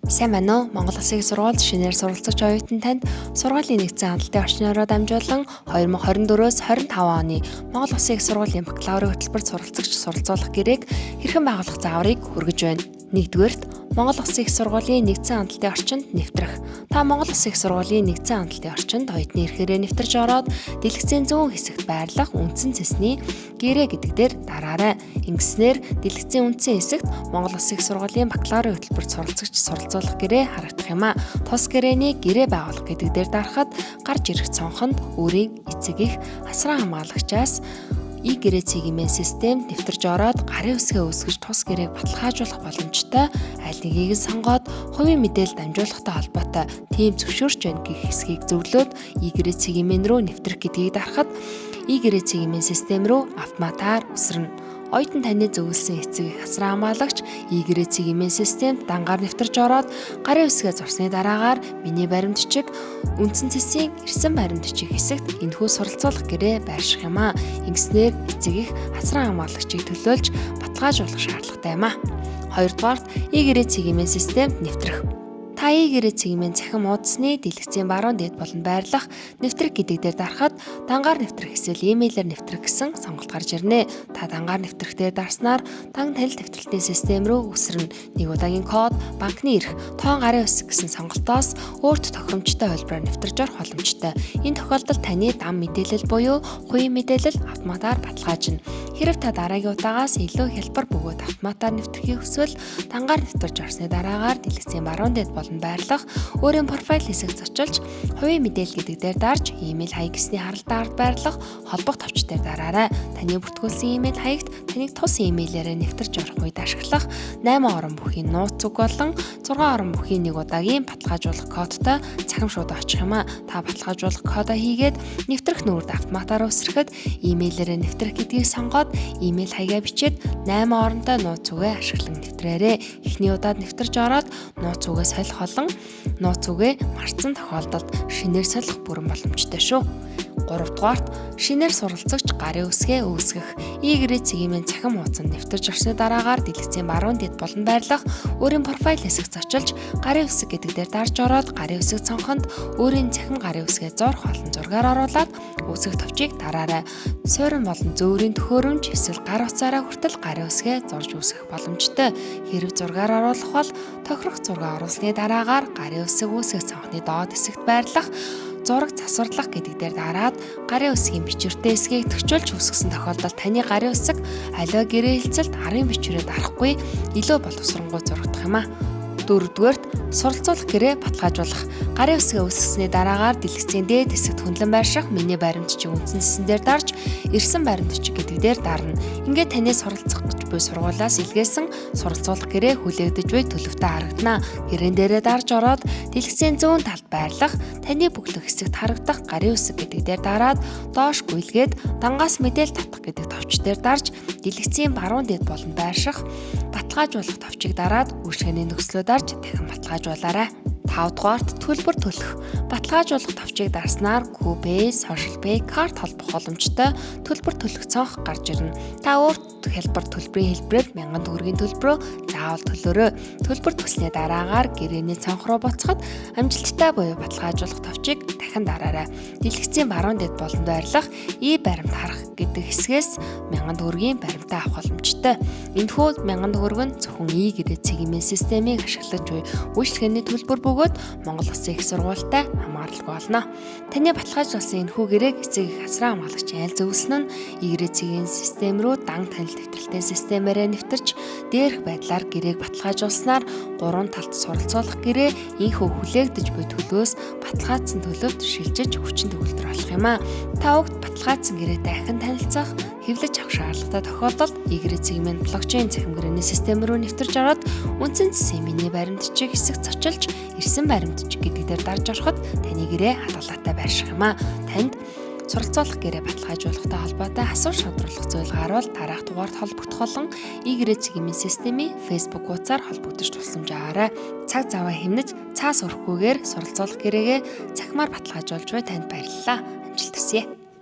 Сайн байна уу? Монгол Улсын их сургуульд шинээр суралцагч оюутан танд сургуулийн нэгдсэн хандлтын орчнороо дамжуулан 2024-өөс 25 оны Монгол Улсын их сургуулийн бакалаврын хөтөлбөрт суралцагч суралцуулах гэрээг хэрхэн байгуулах зааврыг хүргэж байна. Нэгдүгээрт, Монгол Улсын их сургуулийн нэгдсэн хандлтын орчинд нэвтрэх. Та Монгол Улсын их сургуулийн нэгдсэн хандлтын орчинд оюутны эрхээрээ нэвтэрч ороод дэлгэцийн зүүн хэсэгт байрлах үндсэн цэсний гэрээ гэдэг дээр дараарай. Ингэснээр дэлгэцийн үндсэн хэсэгт Монгол Улсын их сургуулийн бакалаврын хөтөлбөрт суралцагч суралцуулах гэрээ харагдах юм а. Тус гэрээний гэрээ байгуулах гэдэг дээр дарахад гарч ирэх цонхонд өөрийн эцэг эх асран хамгаалагчаас и-гэрээ цэгийн системд нэвтэрч ороод гарын үсгээ үүсгэж тус гэрээг баталгаажуулах боломжтой аль нэгийг нь сонгоод хувийн мэдээлэл дамжуулахтай холбоотой тийм зөвшөөрч байна гэх хэсгийг зөвлөөд и-гэрээ цэгийн рүү нэвтрэх гэдгийг дарахад и-гэрээ цэгийн систем рүү автоматар үсэрнэ. Оюутан таны зөвлөсөн эцэг эх асран хамгаалагч и-гэрээ цэгийн системд дангаар нэвтэрч ороод гарын үсгээ зурсны дараагаар миний баримт бичиг үндсэн цэсийн ирсэн баримт бичиг хэсэгт энэхүү суралцуулах гэрээ байрших юм а. Ингэснээр эцэг эх асран хамгаалагчийг төлөөлж баталгаажуулах шаардлагатай юм а. Хоёрдугаарт, и-гэрээ цэгийн системд нэвтрэх. Та и-гэрээ цэгийн цахим хуудасны дэлгэцийн баруун дээд болон байрлах нэвтрэх гэдэг дээр дарахад дангаар нэвтрэх эсвэл имэйлээр нэвтрэх гэсэн сонголт гарч ирнэ. Та дангаар нэвтрэх дээр дарснаар дан танил нэвтрэлтийн систем рүү үсэрнэ. Нэг удаагийн код, банкны эрх, тоон гарын үсэг гэсэн сонголтоос өөрт тохиромжтой хувилбараар нэвтэрч орох боломжтой. Энэ тохиолдолд таны дан мэдээлэл буюу хувийн мэдээлэл автоматар баталгаажна. Хэрэв та дараагийн удаагаас илүү хялбар бөгөөд автоматар нэвтрэхийг хүсвэл дангаар нэвтэрч орсны дараагаар дэлгэцийн баруун дээд болон байрлах өөрийн профайл хэсэгт зочилж хувийн мэдээлэл гэдэг дээр дарж имэйл хаяг гэсний харалтын ард байрлах холбох товч дээр дараарай. Таны бүртгүүлсэн имэйл хаягт таныг тус имэйлээрээ нэвтэрч орох үед ашиглах 8 орон бүхийн нууц үг болон 6 орон бүхийн нэг удаагийн баталгаажуулах кодтой цахим шууд очих юм а. Та баталгаажуулах кодоо хийгээд нэвтрэх нүүрд автоматар үсрэхэд имэйлээрээ нэвтрэх гэдгийг сонгоод имэйл хаягаа бичээд 8 оронтой нууц үгээ ашиглан нэвтрээрэй. Эхний удаад нэвтэрч ороод нууц үгээ солих болон нууц үгээ мартсан тохиолдолд шинээр солих бүрэн боломжтой шүү. 3 дугаарт, шинээр суралцагч гарын үсгээ үүсгэх. И-гэрээ цэгийн цахим хуудсанд нэвтэрч орсны дараагаар дэлгэцийн баруун дэд болон байрлах өөрийн профайл хэсэгт зочилж гарын үсэг гэдэг дээр дарж ороод гарын үсэг цонхонд өөрийн цахим гарын үсгээ зурх болон зургаар оруулаад үүсгэх товчийг дараарай. Суурин болон зөөрийн төхөөрөмж эсвэл гар утсаараа хүртэл гарын үсгээ зурж үүсгэх боломжтой. Хэрэв зургаар оруулах бол тохирох зураг оруулсны дараагаар гарын үсэг үүсгэх цонхны доод хэсэгт байрлах зураг засварлах гэдэг дээр дараад гарын үсгийн бичвэртэй хэсгийг төгчүүлж үүсгэсэн тохиолдолд таны гарын үсэг аливаа гэрээ хэлцэлд арын бичвэрээ дарахгүй илүү боловсронгуй зурагдах юм а. Дөрөвдүгээрт, суралцуулах гэрээ баталгаажуулах. Гарын үсгээ үүсгэсний дараагаар дэлгэцийн дээд хэсэгт хөндлөн байрших миний баримт бичиг үндсэн цэсэн дээр дарж ирсэн баримт бичиг гэдэг дээр дарна. Ингээд таны суралцах гэж буй сургуулиас илгээсэн суралцуулах гэрээ хүлээгдэж буй төлөвтэй харагдана. Гэрээн дээрээ дарж ороод дэлгэцийн зүүн талд байрлах таны бөглөх хэсэгт харагдах гарын үсэг гэдэг дээр дараад доош гүйлгээд дангаас мэдээлэл татах гэдэг товч дээр дарж дэлгэцийн баруун дээд болон байрших баталгаажуулах товчийг дараад үйлчилгээний нөхцлөө дарж дахин баталгаажуулаарай. 5 дугаарт, төлбөр төлөх. Баталгаажуулах товчийг дарснаар QPay, Social Pay, карт холбох боломжтой төлбөр төлөх цонх гарч ирнэ. Та өөрт хялбар төлбөрийн хэлбэрээр 1000 төгрөгийн төлбөрөө заавал төлөөрэй. Төлбөр төлсний дараагаар гэрээний цонх руу буцахад амжилттай буюу баталгаажуулах товчийг дахин дараарай. Дэлгэцийн баруун дэд болонд байрлах и баримт харах гэдэг хэсгээс 1000 төгрөгийн баримтаа авах боломжтой. Энэхүү 1000 төгрөг нь зөвхөн и-гэрээ цэгийн системийг ашиглаж буй үйлчилгээний төлбөр бөгөөд Монгол Улсын их сургуультай хамааралгүй болно. Таны баталгаажуулсан энэхүү гэрээг эцэг эх асран хамгаалагч айл зөвлөсөн нь и-гэрээ цэгийн систем рүү дан танил нэвтрэлтийн системээрээ нэвтэрч дээрх байдлаар гэрээг баталгаажуулснаар гурван талт суралцуулах гэрээ ийнхүү хүлээгдэж буй төлөөс баталгаажсан төлөвт шилжиж хүчин төгөлдөр болох юм а. Та угт баталгаажсан гэрээтэй ахин танилцах, хэвлэж авах шаардлагатай тохиолдолд и-гэрээ цэгийн блокчейн цахим гэрээний систем рүү нэвтэрч ороод үндсэн цэсийн миний баримт бичиг хэсэг зочилж ирсэн баримт бичиг гэдэг дээр дарж ороход таны гэрээ хадгалаатай байрших юм а. Танд суралцуулах гэрээ баталгаажуулахтай холбоотой асуух шодруулах зүйл гарвал дараах дугаарт холбогдох болон и-гэрээ цэгийн системийн Facebook хуудасаар холбогдож тусламж аваарай. Цаг заваа хэмнэж цаас өрөхгүйгээр суралцуулах гэрээгээ цахимаар баталгаажуулж буй танд баярлалаа. Амжилт хүсье.